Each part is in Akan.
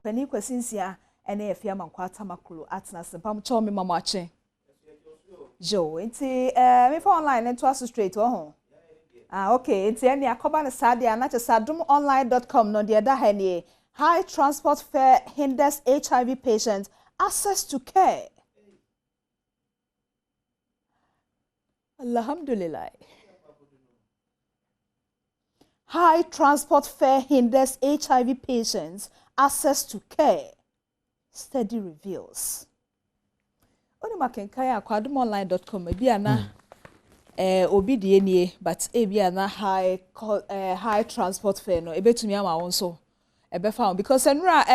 Panin Kwasi Nsia ne Afia Amankwa Tamaklo atena ase. Mpamokyɛw me ma mo akye. Yo, nti eh, mefa online no ntoa so straight wɔ ho. Ah, okay, nti ɛne akɔba no saa deɛ a na kyerɛ sɛ adomonline.com no deɛ ɛda ha nie. High transport fare hinders HIV patients access to care. Alhamdulillah. High transport fare hinders HIV patients access to care. Study reveals. Wonim akenkan a kɔ adomonline.com ebi a na eh, obi deɛ nie but ebi a na high eh, high transport fare no ebetumi ama wo nso ɛbɛfa ho because nnura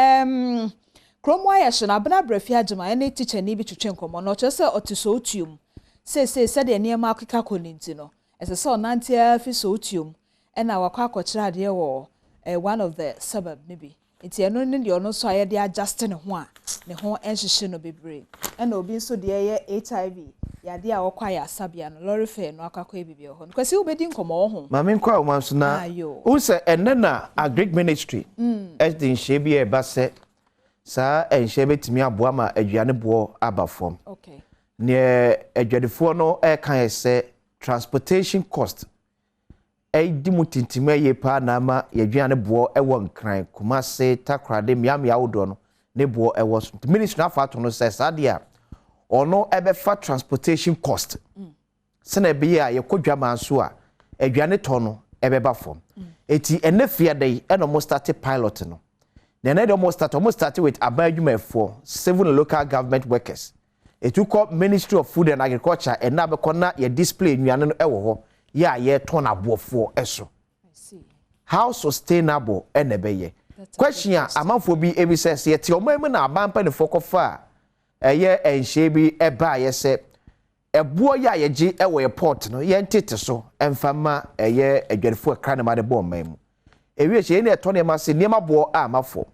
kurom ayɛ hye no Abena Brɛfi Agyema ɛne tikyani bi twetwe nkɔmmɔ na ɔkyerɛ sɛ ɔte Sowutuom seesei sɛdeɛ nneɛma akeka kɔ no nti no ɛsɛ sɛ ɔnante ara fi Sowutuom ɛna wakɔ akɔkyerɛ adeɛ wɔ eh, one of the suburb no bi nti ɛno ne deɛ ɔno nso a yɛde adjust ne ho a ne ho nhyehyɛ no bebree. Ɛna obi nso deɛ yɛ HIV yadeɛ a ɔkɔ ayɛ asabea no lorry fare no akɔ akɔyɛ biribi wɔ hɔ no. Kwasi wobɛdi nkɔmmɔ wɔ ho. Maame nkɔ ahoma nso na wohu sɛ ɛnnɛ na Agric Ministry de nhyɛ bi a ɛba sɛ saa nhyɛ bɛtumi aboa ma aduane boɔ aba fam. Neɛ adwadifoɔ no ɛka yɛ sɛ transportation cost Ɛdi mu tintim yie paa na ama yɛn aduane boɔ wɔ Nkran, Kumase, Takoradi, mmeammea ahodoɔ no ne boɔ wɔ so. Nti ministry no afa ato no sɛ saa deɛ a ɔno ɛbɛfa transportation cost sɛnea ɛbɛyɛ a yɛkɔ dwaman so a aduane tɔ no ɛbɛba fam. Eti ɛnɛ fiada yi ɛna wɔn start pilot no. Na ɛnɛ deɛ wɔn start with aban adwumayɛfoɔ, civil and local government workers. Etu kɔ Ministry of Food and Agriculture ɛna abɛkɔ na yɛ display nnuane no ɛwɔ hɔ yɛ a yɛtɔn aboɔfoɔ ɛso. How sustainable ɛna ɛbɛyɛ? Question a amanfoɔ bi ebi sɛ sɛ yɛte ɔman mu na aban mpanimfoɔ kɔfa a ɛyɛ nhyɛn bi ɛbaayɛ sɛ ɛboɔ yɛ a yɛgye ɛwɔ yɛ port no yɛn tete so ɛmfa ma ɛyɛ adwadifoɔ ɛkra ne ma de bɔ ɔman mu. Ewie hyɛ yɛn na ɛtɔ nneɛma se nneɛma boɔ a ama fɔ.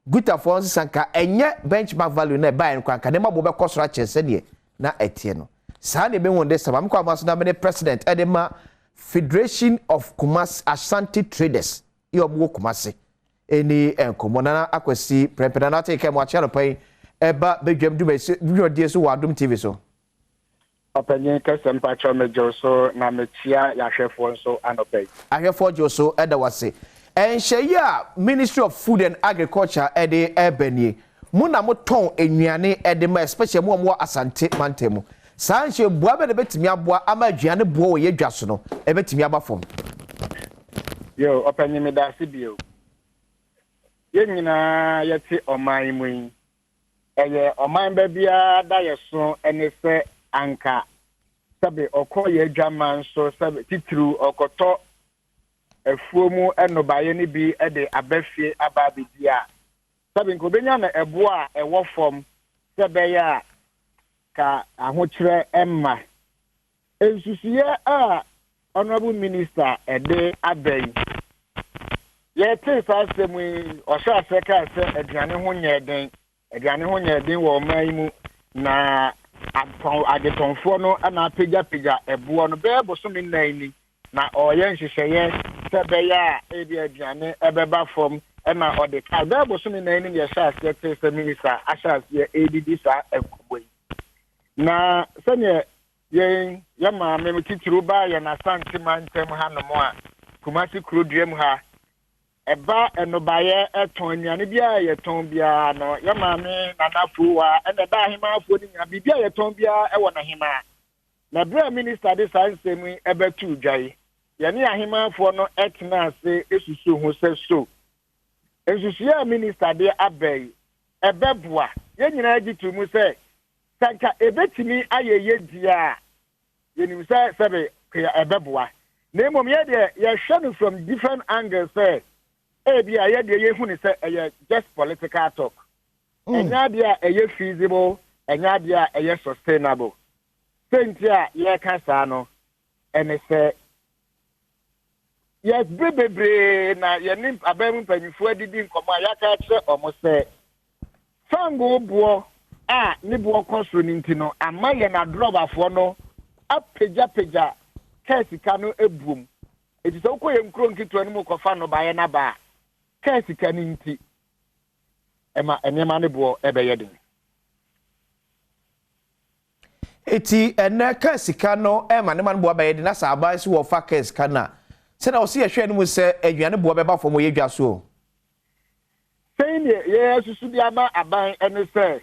Gutafoɔ nso sanka ɛnyɛ benchmark value na ɛbaayɛ no kora nka nneɛma boɔ bɛkɔ soro akyɛn sɛdeɛ na ɛteɛ no. Saa na ebi hu de sɛ maame kɔ ama so na mene president ɛde ma Federation of Kumasi Ashanti Traders yɛ ɔmo wɔ Kumasi ɛni nkɔmɔ. Nana Akwasi Prɛmpɛ, Nana ate kɛ mo akyɛ anɔpa yi ɛba bedwam dwumadie so wɔ Adom TV so. Ɔpanyin kɛsɛ, mpakyɛw, megye so na mekyia yɛahwɛfoɔ nso anɔpa yi. Ahwɛfoɔ gye so, ɛda wase. Ɛnhyɛ yi a Ministry of Food and Agriculture ɛde ɛbɛ nie mo na motɔn nnuane ɛde ma, especially mo a mo wɔ Asante mantam mu, saa nhyɛ bua bɛ na bɛtumi aboa ama aduane boɔ wɔ yɛ dwa so no ɛbɛtumi aba fam? Yo, ɔpanyin, meda ase bio. Yɛn nyinaa yɛte ɔman yi mu yi, ɛyɛ ɔman ba biara da yɛ so ɛne sɛ anka sɛbe ɔkɔ yɛ adwaman so, sɛbe titiriw ɔkɔtɔ afuo mu nnɔbaeɛ no bi de aba fie aba abɛdi a, sɛbe nka obɛnya no ɛboɔ a ɛwɔ fam sɛ ɛbɛyɛ a ka ahokyerɛ mma. Nsusuiɛ a honourable minister ɛde aba yi, yɛte saa asɛm yi, ɔhyɛ aseɛ kaa sɛ aduane ho nyɛ den, aduane ho nyɛ den wɔ ɔman yi mu na atɔn adetɔnfoɔ no na apagyapagya ɛboɔ no bɛyɛ bosome 4 ni na ɔyɛ nhyehyɛeɛ sɛ ɛbɛyɛ a ebi aduane ɛbɛba fam. Ɛna ɔde kaa bɛyɛ bosome 4 ni na yɛhyɛ aseɛ te sɛ minister ahyɛ aseɛ ɛredidi saa nkɔmmɔ yi. Na sɛneɛ yɛn yɛ maame no titiriw baa yɛn Asante mantam hanom a Kumasi kurodua mu ha, ɛba nnɔbaeɛ ɛtɔn nnuane biara a yɛtɔn biara no, yɛ maame Nana Fuwa ɛna ɛda ahemaafoɔ no nyinaa biribi a yɛtɔn biara ɛwɔ n'ahemaa. Na berɛ a minister de saa nsɛm yi ɛbɛto dwa yi, yɛne ahemaafoɔ no ɛtena ase esusu ho sɛ so nsusuo a minister de aba yi ɛbɛboa yɛn nyinaa. Gye to mu sɛ sɛ nka ebetumi ayɛ yɛ di a, yɛnim sɛ sɛbe ɛbɛboa, na mmom yɛ deɛ yɛhwɛ no from different angles sɛ ebi a yɛ deɛ yɛhu ne sɛ ɛyɛ just political talk. Ɛnyɛ adeɛ a ɛyɛ feasible, ɛnyɛ adeɛ a ɛyɛ sustainable. Sɛ nti a yɛreka saa no ɛne sɛ yɛbere bebree na yɛne aban mu mpanyinfoɔ adidi nkɔmɔ a yɛaka akyerɛ ɔmo sɛ fango boɔ a ne boɔ kɔ soro no nti no ama yɛn adrɔbafoɔ no apagyapagya kaa sika no ebuom. Eti sɛ wokɔ yɛn nkuro nketewa no mu kɔfa nnɔbaeɛ n'aba a, kaa sika no nti. ɛma nneɛma no boɔ bɛyɛ den. Eti ɛnɛ kaa sika no ɛma nneɛma no boɔ bɛyɛ den na sɛ aban so wɔfa kaa sika no a, sɛnea wɔsi yɛhwɛ no mu sɛ aduane boɔ bɛba fam wɔ yɛ dwa so o. Sɛn deɛ yɛasusu de ama aban ne sɛ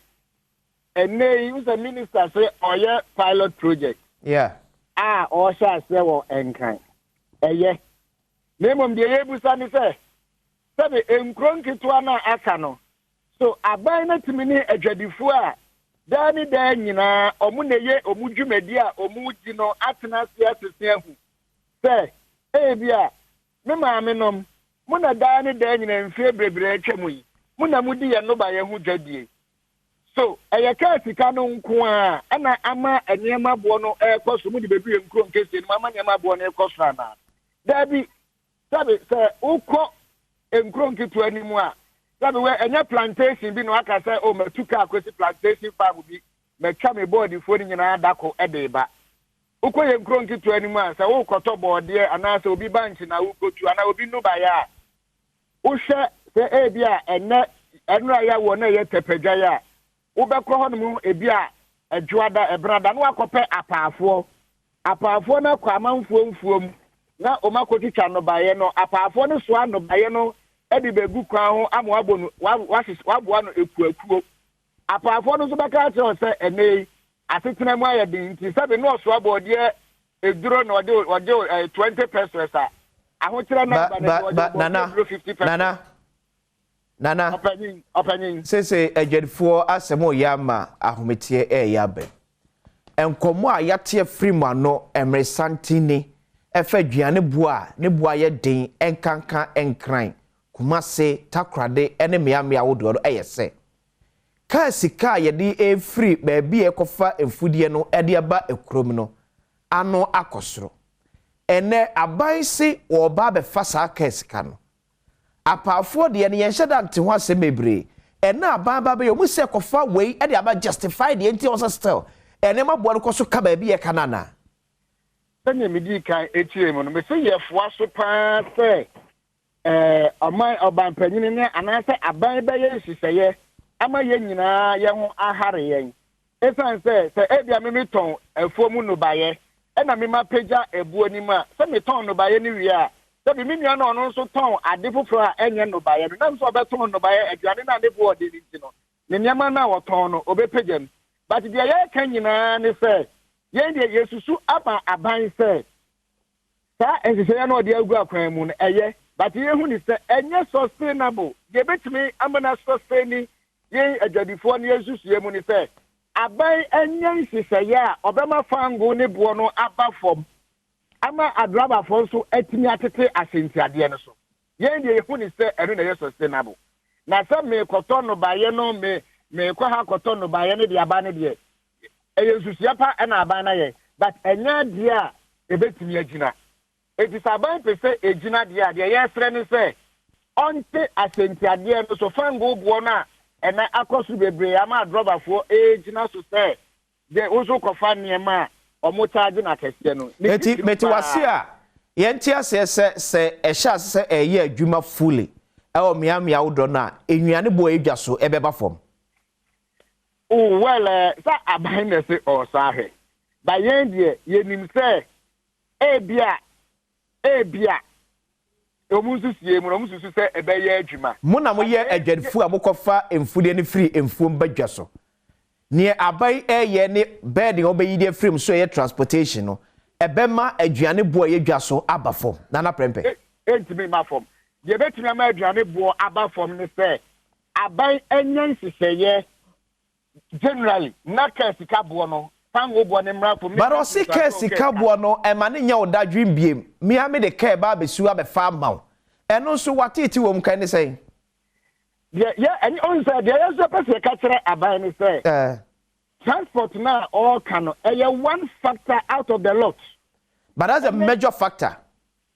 ɛnnɛ yi sɛ minister sɛ ɔyɛ pilot project a ɔhyɛ aseɛ wɔ Nkran, ɛyɛ. Na mmom deɛ yɛbusa ne sɛ, sɛbe nkuro nketewa no a aka no, so aban no atumi ne adwadifoɔ a daa ne daa nyinaa ɔmo na ɛyɛ ɔmo dwumadi a ɔmo di no atena ase asese ahu sɛ ebi a me maame nom, mo na daa ne daa nyinaa mfie bebree atwa mu yi, mo na modi yɛn nnɔbaeɛ ho dwadie. So ɛyɛ kaa sika no nko a ɛna ama nneɛma boɔ no ɛrekɔ so, mo de bɛdu yɛn nkuro nkɛseɛ no mu ama nneɛma boɔ no ɛrekɔ soro anaa? Daabi, sɛbe sɛ wokɔ nkuro nketewa no mu a, sɛbe wɛ ɛnyɛ plantation bi na waka sɛ o matu kaa kɔsi plantation farm bi, matwa me bɔɔdifoɔ no nyinaa dako de ba. Wokɔ yɛn nkuro nketewa no mu a, sɛ wokɔtɔ bɔɔdeɛ anaasɛ obi bankye na wokɔtu anaa obi nnubaeɛ a, wohwɛ sɛ ebi a ɛnɛ ɛnora yɛ wɔ na ɛyɛ tɛpɛdwaeɛ a, wobɛkɔ hɔnom ebi a ɛdwoada ɛbrada na wakɔpɛ apaafoɔ. Apaafoɔ no akɔ amanfoɔ mfuom na wɔn akɔtwitwa nnɔbaeɛ no. Apaafoɔ no soa nnɔbaeɛ no de bɛgu kwan ho ama wabɔ no waboa no ekuakuo. Apaafoɔ no nso bɛka akyerɛ wo sɛ ɛnɛ yi asetena mu ayɛ den nti sɛbi na ɔsoa bɔɔdeɛ eduro na ɔde ɔde 20 pesos a ahokyerɛ na ba na ɔde bɔɔdeɛ eduro 50 pesos. Nana, Nana, Ɔpanyin, ɔpanyin. Sese adwadifoɔ asɛm ɔyɛ ama ahometeɛ ɛyɛ abɛn. Nkɔmmɔ a yɛate afiri mu ano mmeresanten ɛfa aduane boɔ a ne boɔ ayɛ den nkanka Nkran, Kumase, Takoradi ne mmeammea ahodoɔ no ɛyɛ sɛ kaa sika a yɛde efiri baabi a ɛkɔfa mfudeɛ no de aba kurom no ano akɔ soro. Ɛnɛ aban se wɔreba abɛfa saa kaa sika no. Apaafoɔ deɛ no yɛnhyɛ da nte ho asɛm bebree. Ɛnɛ aban ba bɛyɛ ɔmo sɛ kɔfa wei de aba justify deɛ nti ɔsɛ still ɛnɛɛma boɔ no kɔ so ka baabi yɛ ka no anaa? Sɛnea medii kan akyerɛ mu no, mese yɛfoa so paa sɛ ɔman ɔbanpanyin ne anaasɛ aban bɛyɛ nhyehyɛeɛ ama yɛn nyinaa yɛn ho ahare yɛn. Ɛsiane sɛ sɛ ebia me metɔn afuo mu nnobaeɛ ɛna me ma pagya ebuo no mu a, sɛ metɔn nnobaeɛ no wie a, sɛbi me nua no ɔno nso tɔn ade foforɔ a ɛnyɛ nnobaeɛ no, nam sɛ ɔbɛtɔn nnobaeɛ aduane no a ne boɔ ɔden no nti no, ne nneɛma no a ɔtɔn no ɔbɛpagya mu. But deɛ yɛreka nyinaa ne sɛ yɛn deɛ yɛsusu ama aban sɛ saa nhyehyɛeɛ no ɔde agu akwan mu no ɛyɛ, but yɛhu ne sɛ ɛnyɛ sustainable. Deɛ ɛbɛtumi ama no asustain yɛn adwadifoɔ no yɛn nsusuiɛ mu ne sɛ aban ɛnyɛ nhyehyɛeɛ a ɔbɛma fango ne boɔ no aba fam ama adrabafoɔ nso atumi atete ahyɛntiadeɛ no so. Yɛn deɛ yɛhu ne sɛ ɛno na ɛyɛ sustainable. Na sɛ meekɔtɔ nnɔbaeɛ no, me meekɔ ha kɔtɔ nnɔbaeɛ no de aba no deɛ, ɛyɛ nsusuiɛ pa ɛna aban no ayɛ, but ɛnyɛ adeɛ a ɛbɛtumi agyina. Eti sɛ aban pɛ sɛ ɛgyina deɛ a, deɛ yɛsrɛ ne sɛ ɔnte ahyɛntiadeɛ no so, fango boɔ no a ɛnɛ akɔ so bebree ama adrɔbafoɔ ɛgyina so sɛ deɛ wo nso kɔfa nneɛma a ɔmo charge no akɛseɛ no. Ne Eti titiriw mete wase paa. A yɛnte aseɛ sɛ ɛhyɛ ase sɛ ɛyɛ adwuma fully ɛwɔ mmeammea ahodoɔ no a, nnuane boɔ a ɛdwa so ɛbɛba fam. Oh, well, sɛ aban na ɛsɛ ɔsa ahwɛ. Ba yɛn deɛ yɛnim sɛ ebia ɔmo nsusuie mu no ɔmo susu sɛ ɛbɛyɛ adwuma. Mo na moyɛ adwadifoɔ a mokɔfa mfudeɛ no firi mfuom ba dwa so. Neɛ aban ɛyɛ ne bɛɛ deɛ ɔbɛyi de afiri mu so ɛyɛ transportation no, ɛbɛma aduane boɔ a ɛyɛ dwa so aba fam. Nana Prempeh. Ɛntumi mma fam. Deɛ ɛbɛtumi ama aduane boɔ aba fam ne sɛ aban ɛnyɛ nhyehyɛeɛ generally na kaa sika boɔ no, fango boɔ ne mmra fam. But ɔse kaa sika boɔ no ɛma ne nyɛ wo dadwen biem. Mea me de kaa ba abɛsiw abɛfa ama wo. Ɛno nso wateete wɔ mu kan ne sɛn? Deɛ yɛ ɛnyɛ ɔn sɛ deɛ yɛ nso pɛ sɛ yɛka kyerɛ aban ne sɛ transport na ɔɔka no ɛyɛ one factor out of the lot. But that's a major factor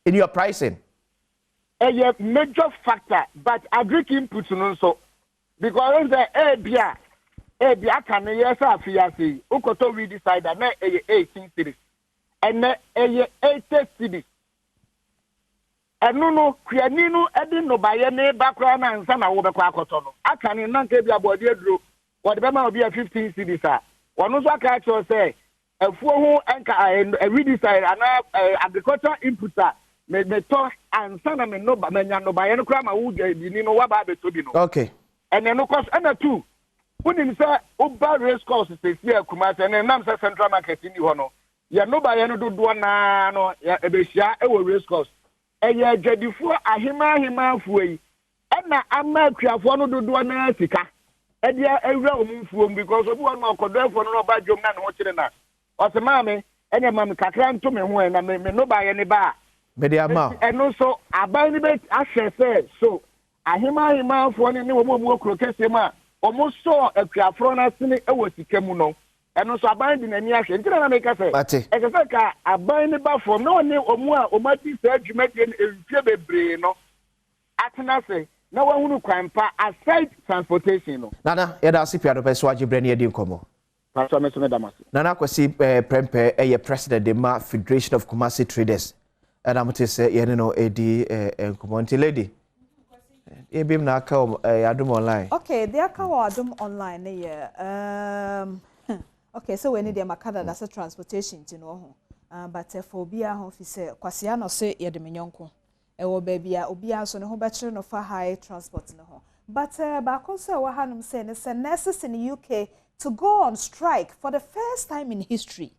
in your pricing. Ɛyɛ major factor, but agric input no nso, because ɔn sɛ ebi aka no yɛ sɛ afi ase yi wokɔtɔ weedicide na ɛyɛ 18 cedis, ɛnɛ ɛyɛ 80 cedis. Ɛno no, kuani no de nnɔbaeɛ no reba koraa no ansa na wobɛkɔ akɔtɔ no. Aka no, na anka ebia borɔdeɛ aduro, wɔde bɛma obi a 15 cedis a, ɔno nso aka akyerɛ wo sɛ afuo ho nka weedicide anaa agriculture inputs a metɔ ansa na me nnɔba manya nnɔbaeɛ no koraa ma wo dwadini no woaba abɛtɔ bi no. Okay. Ɛnɛ no kɔ so. Ɛna tu, wonim sɛ woba race course seesei a Kumasi, ɛnɛ ɛnam sɛ central market nni hɔ no, Yɛn nnɔbaeɛ no dodoɔ no ara no, ɛbɛhyia wɔ race course. Ɛyɛ adwadifoɔ ahemaa ahemaa afuo yi na ama akuafoɔ no dodoɔ no ara sika de awura wɔn mfuo mu because obi wɔ hɔ nom a ɔkɔdɔ afuo no na ɔba dwom na ne ho kyere no a, ɔse maame ɛneɛ ma me kakra nto me ho ɛ na me me nnɔbaeɛ no ba a. Mede ama wo. Enti ɛno nso aban no bɛ ahwɛ sɛ so ahemaa ahemaa afoɔ no ne wɔn a wɔwɔ kuro kɛseɛ mu a wɔsɔɔ akuafoɔ no asene wɔ sika mu no Ɛno nso aban de n'ani ahwɛ. Nti na na meka sɛ, ɛsɛ sɛ nka aban no ba fam na ɔne wɔn a wɔadi saa dwumadie no mfeɛ bebree no atena ase na wɔahunu kwan pa aside transportation no. Nana, yɛda ase pii anɔpa yi sɛ woagye berɛ ne yɛadi nkɔmmɔ. Pastor me nso meda mo ase. Nana Kwasi Prempeh yɛ President de ma Federation of Kumasi Traders ɛna mote sɛ yɛne no redi nkɔmmɔ. Nti lady, Ebim na aka wɔ eh, Adom Online. Okay, deɛ aka wɔ Adom Online ne yɛ um, okay, sɛ wei ne deɛ maka dada sɛ transportation nti no ɔho. Uh, but ɛfa obiara ho fi sɛ Kwasea na ɔse yɛde me nyɔnko. Ɛwɔ baabi a obiara nso ne ho bɛkyere no fa high transport no ho. But uh, baako nso a ɛwɔ hanom sɛ ne sɛ nurses in UK to go on strike for the first time in history.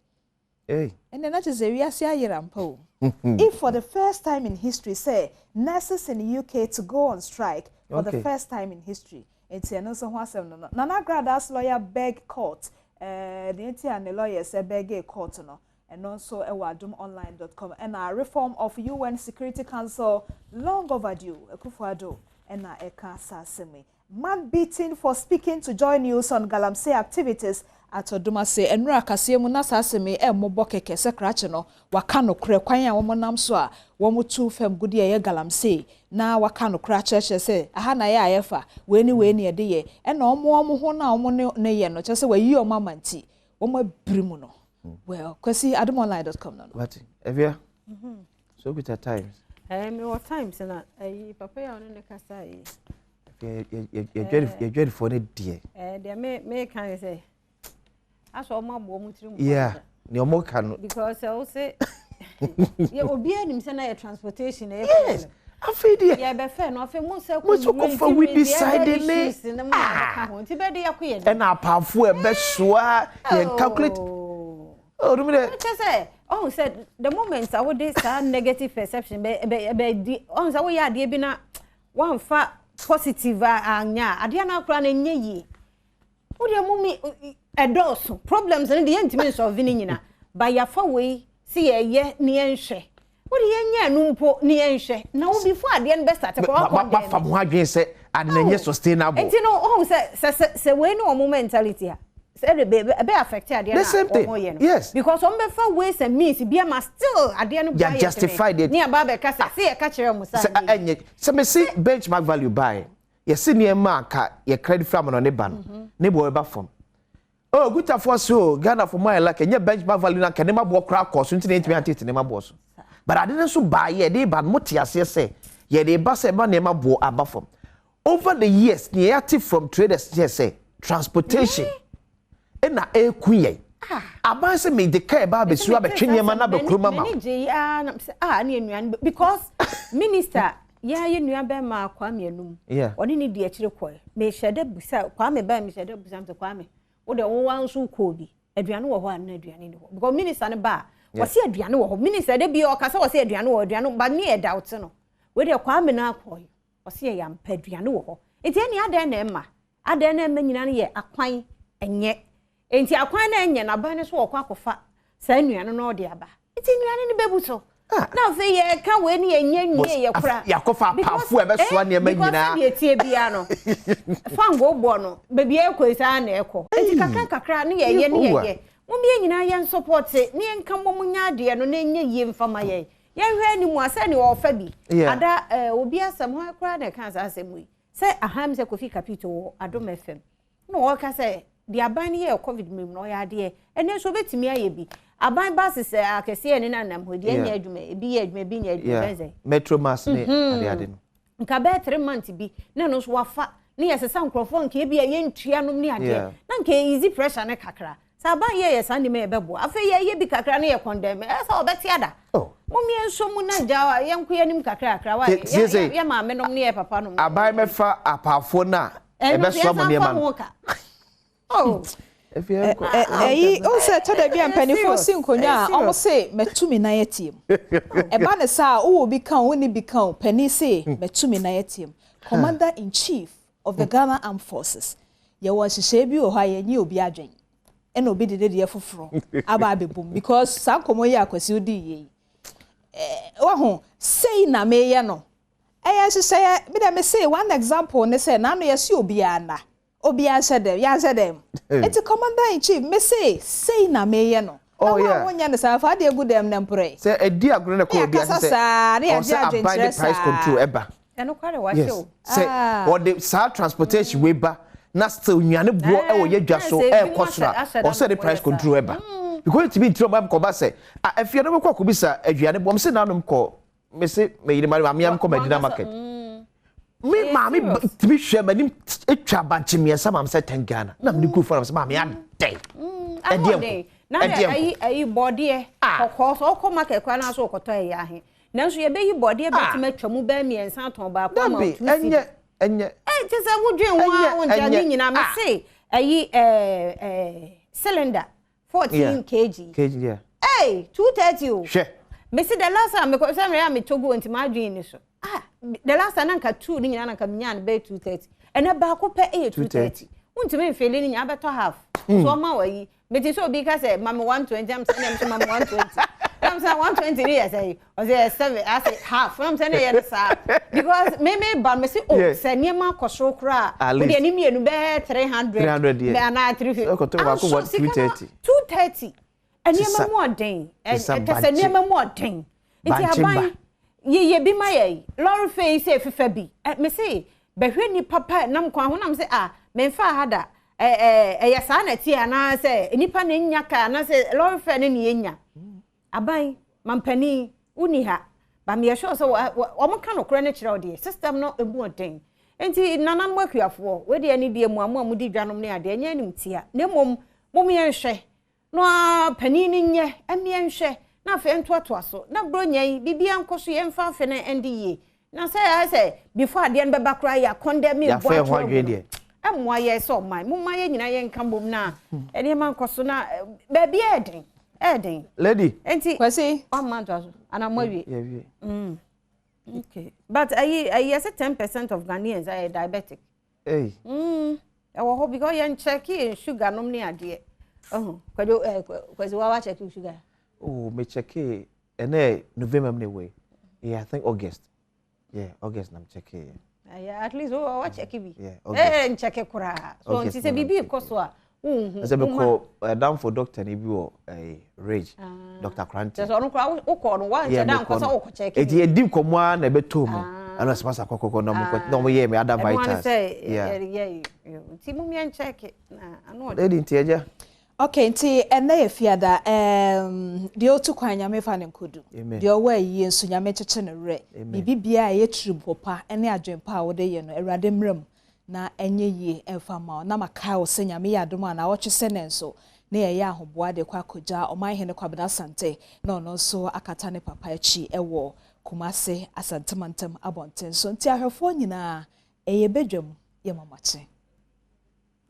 Ei. Ɛnɛ na kyerɛ sɛ wiase ayera ampa o. If for the first time in history sɛ nurses in UK to go on strike for the first time in history nti ɛno nso ho asɛm no no. Nana Agrada's lawyer beg court eh, deɛ nti a ne lawyers bɛgee court no ɛno nso ɛwɔ adomonline dot com ɛna reform of UN Security Council long overdue Akufo-Addo ɛna ɛka saa asɛm yi. Man beaten for speaking to Joy News on galamsey activities at Odumase. Nnora kaseɛ mu na saa asɛm yi ɛmmobɔ kɛkɛ sɛ krakye no waka nokorɛ kwan a wɔn nam so a wɔn tu fam gudi a ɛyɛ galamsey na waka nokorɛ akyerɛkyerɛ sɛ aha na ɛyɛ a yɛfa wei ne wei ne yɛde yɛ ɛna wɔn wɔn ho no a wɔn ne no yɛ no kyerɛ sɛ wayi wɔn ama nti wɔn abiri mu no well Kwasi adomonline dot com no no. Wate, Avia, so okuta times. Eh, me wɔ times na ayi papa yi a ɔne ne kasa yi. Yɛdwadifoɔ no deɛ. Eh, deɛ me me ka ne sɛ asɔ ɔmo abɔ ɔmo tirim. Yeah, nea ɔmo ka no. Because sɛ ɔse yɛ obiara nim sɛ na yɛ transportation na yɛ. Yes, afei deɛ. Yɛ bɛ fɛ no afei mo sɛ mo sɛ kɔfa we decide ne. Ne mo na bɛka ho nti bɛ de yɛ ko yɛ. Ɛna apaafo ɛbɛ soa yɛn calculate. Oh, no, me kyɛ sɛ ɔhu sɛ the moment a wode saa negative perception bɛ bɛ bɛ di ɔhu sɛ woyɛ adeɛ bi na wamfa positive anya a adeɛ no akora no ɛnyɛ yie wodeɛ mo mi ɛdɔɔso problems no deɛ yɛntumi nsɔlve no nyina ba yɛafa wei sɛ yɛyɛ ne yɛnhwɛ wode yɛnyɛ ɛno mpo ne yɛnhwɛ na wo before adeɛ no bɛstate kɔ wakɔ dɛn mafa mo adwene sɛ ade na ɛnyɛ sustainable nti no wohu sɛ sɛ sɛ wei ne wɔn mentality a sɛ ɛde ɛbɛ affect adeɛ no a wɔn yɛ no yes because wɔn bɛfa ways and means bi ama still adeɛ no yɛ justify deɛ ne aba abɛka sɛ sɛ yɛka kyerɛ wɔn sɛ ɛnyɛ sɛ mesi benchmark value bae yɛsi nneɛma a ka yɛ credit fira no ne ba no mhm. ne bɔ ɛba fam oh gutafoɔ so oh, Ghana for my like ɛnyɛ benchmark value na nka nneɛma boɔ koraa kɔ so nti na yɛntumi antete nneɛma boɔ so but ade no nso baa yɛ de ba no mo te aseɛ sɛ yɛde ba sɛ ɛma nneɛma boɔ aba fam Over the years nea yɛate from traders kyerɛ sɛ transportation na ɛreku yɛn. Aban sɛ mede car ɛba abɛsi hɔ abɛtwe nneɛma no aba kurom ama wo. M'ani gye yi ara na sɛ ah ne nnuane because minister yɛa yɛ nua bɛrima Kwame Anum ɔne ne di akyire kɔɛ mehyɛ da bisa Kwame bɛn mehyɛ da bisa sɛ Kwame wo deɛ wo wa nso kɔɔ bi aduane wɔ hɔ a na aduane ni hɔ because minister no ba a wɔsi aduane wɔ hɔ minister de bi ɔka sɛ wɔsi aduane wɔ aduane ba ne yɛ doubt no wei deɛ Kwame no akɔ Ɔse ɛyɛ ampa aduane wɔ hɔ. Nti ɛneɛ adɛn na ɛma? Adɛn na ɛma nyinaa no yɛ akwan ɛnyɛ. Nti akwan no ɛnyɛ no aban no so ɔkɔ akɔfa saa nnuane no ɔde aba. Nti nnuane no bɛbu so. Ah. Na afei yɛka wei ne yɛnyɛ nwie yɛ kora. Yɛakɔfa apaafo a ɛbɛsoa eh, nneɛma nyinaa. Because sɛdeɛ ɛteɛ biara no, fango bɔ no, baabi a ɛkɔ yi saa na ɛkɔ. Nti kakra kakra ne yɛyɛ ne yɛyɛ. Mom yɛn nyinaa yɛn sɔpɔte ne yɛnka mmom nyɛ adeɛ no na ɛnyɛ yie mfa ma yɛn. Yɛnhwɛ anim a sɛ nea ɔfa bi. Ada eh, obi asɛm hwan koraa na ɛka saa asɛm yi sɛ aha mi sɛ Kofi Kapito wɔ Adom FM na ɔka sɛ deɛ aban no yɛɛ covid mu no ɔyɛ adeɛ ɛnɛ nso obetumi ayɛ bi. Aban buses akɛseɛ ne nanam hɔ deɛ ɛnyɛ adwuma, ebi yɛ adwuma, ebi nyɛ adwuma, bɛn sɛ. Metro Mass ne ade ade no. Nka bɛyɛ 3 months bi na ɛno nso wafa ne yɛsesa nkurɔfoɔ, nka ebi a yɛntua nom ne adeɛ na nka easy pressure ne kakra. Sɛ aban yɛ yɛ saa nneɛma, yɛ bɛboa. Afei yɛyɛ bi kakra ne yɛ condemn, ɛyɛ sɛ ɔbɛte ada. Mo nso mu na gya yɛnko yɛn anim kakra kakra wa yɛ maame nom ne yɛ papa nom. Aban bɛfa apaafoɔ no a ɛbɛsoa mo nneɛma no. Ɛyi o, sɛ ɛtɔ da bi a mpanimfoɔ si nkonnwa a, ɔmo se mɛtu mi nan atie mu. Ɛba ne saa, wowɔ bi ka o, wonni bi ka o, panin se mɛtu mi nan atie mu. Commander in Chief of the Ghana Armed Forces, yɛwɔ nhyehyɛe bi wɔ hɔ a yɛnye obi adwen ɛna obi de ne deɛ foforɔ aba abɛbom, because saa nkɔmmɔ yi a Akwasi odi yie yi, wahu sei na meyɛ no, ɛyɛ nhyehyɛeɛ bi dɛ. Me se one example ne sɛ n'ano yɛsi obiara na obiara nhyɛ dɛm, yɛanhyɛ dɛm. Eti Commander in Chief, me se sei na meyɛ no. Oh, yeah. Na wɔn nyɛ no saa, fa adeɛ gu dɛm na mpere. Sɛ ɛdi agorɔ na kɔ obi ase sɛ ɔsɛ aban de price control ɛba. Ɛno kware wahyɛ o. Sɛ ɔde saa transportation wei ba na still nnuane boɔ ɛwɔ yɛ dwa so ɛɛkɔ soro a, ɔsɛ de price control ɛba, because etimi ntiri ɔmo kɔba sɛ a efie no bɛkɔ akɔbisa aduane boɔ. Ɔmo sɛ nanom kɔ, mese meyere ma maame am kɔ Madina Market, me maame tumi hwɛ m'anim atwa bankye mmiɛnsa maame sɛ 10 Ghana na mede gu fam sɛ maame adɛn, ɛdeɛ nko? Na ayi ayi bɔdeɛ kɔkɔɔ sɛ ɔkɔ market koraa na so ɔkɔtɔ, ɛyɛ ahe? Nanso yɛbɛyi bɔdeɛ bɛtumi atwa mu bɛɛ mmiɛnsa atɔn baako ama 2 cedi. Ɛnyɛ ɛnyɛ. Ɛ kyɛ sɛ wodwen ho a, wonkyɛ ne nyinaa. Me se ayi ɛɛ ɛɛ cylinder 14 kg. Kg, yeah. Hey, 230 o. Hwɛ. Me se the last time mekɔ sɛ mmerɛ a metɔ gu nti maa adwene ni so, ah, the last time na nka two ne nyinaa na nka menya no bɛyɛ 230. Ɛnɛ baako pɛ ɛyɛ 230. Wontumi mfele ne nyinaa, bɛtɔ half so ɔma wɔ yi. Mete sɛ obi ka sɛ ma me 120, am sɛ ɛnɛ nso ma me 120, am sɛ 120 ne yɛ sɛ ɔsɛ yɛ seven ase half, am sɛ ne yɛ no saa, because me me ba me se o sɛ nneɛma akɔ soro koraa, o deɛ ne mmienu bɛyɛ 300 anaa 350. Anso sika no 230, nneɛma mu ɔden, ɛtɛ sɛ nneɛma mu ɔden. Nti aban yɛyɛ bi ma yɛ lorry fare yi sɛ efifa bi ɛ. Me se bɛhwɛ nipa pa nam kwan ho nam sɛ ah, memfa ha da, ɛɛ ɛyɛ saa na ɛteɛ anaasɛ nipa na enya ka anaasɛ lorry fare ne ne yɛnya. Aban mampanin wuni ha ba, meyɛ sure sɛ wɔn ka nokorɛ no kyerɛ wo deɛ system no emu ɔden. Nti nananom akuafoɔ, wei deɛ ne deɛ mu a mo a modi dwanom ne adeɛ ɛnyɛ anim tia, na mmom mom yɛnhwɛ no a panin no nyɛ ɛmeɛ nhwɛ na afei ntoatoa so na buronya yi biribiara nkɔ so, yɛmfa afe no ɛnde yie. Na sɛ ayɛ sɛ before adeɛ no bɛba koraa yɛ akɔndɛ mi bɔ ato agu no, ɛmmoa yɛ sɛ ɔman. Momma yɛn nyinaa yɛnka mbom na nneɛma nkɔ so na baabi ɛɛden ɛɛden. Lady. Nti Kwasi. Wamma ntoa so ana mo awie? Yɛwie. Okay, but ayi ayi yɛsɛ 10% of Ghanaians ayɛ diabetic. Hey. Ɛwɔ hɔ because yɛn check yɛn sugar nom ne adeɛ. Ɔhun Kwadwo, Kwasi, wa wa check sugar? Oh, me check ɛnɛ November mu na ɛwɔ yi. Yeah, I think August. Yeah, August na me check. Yeah, at least wa wa check bi. Yeah, August. Ncheck koraa. So nti sɛ biribi kɔ so a, wohu. Ɛsɛ mekɔ ɛdamfo doctor ni bi wɔ Ridge, Dr. Krante. Kyerɛ sɛ ɔno koraa wokɔ no wankyɛ da nkɔ sɛ wokɔ check. Eti edi nkɔmɔ a na ɛbɛtɔ mu. Ɛna sɛ masa kɔkɔkɔ na ɔmo kɔ na ɔmo yɛ me other vitals. Ɛno sɛ yɛ nti mo miɛ ncheck na ano ɔde. Lady, nti ɛgya. Okay, nti ɛnɛ yɛ fiada. Deɛ otu kwan, Nyame fa ne nkodu. Deɛ ɔwɔ ayie nso, Nyame kyekye ne werɛ. Biribi biara a ɛyɛ tirimpo pa ne adwempa a wode yɛ no, Awurade mmerɛ mu na ɛnyɛ yie ɛmfa ma wo. Na makae wo sɛ Nyame yɛ adom a, na awɔtwe sɛ ne nso ne yɛyɛ ahoboa de kɔ akɔgya Ɔmanhene Kwabena Asante na ɔno nso akata ne papa akyi ɛwɔ Kumase Asantemantam abɔnten so. Nti ahwɛfoɔ nyinaa, ɛyɛ badwam yɛ mamakye.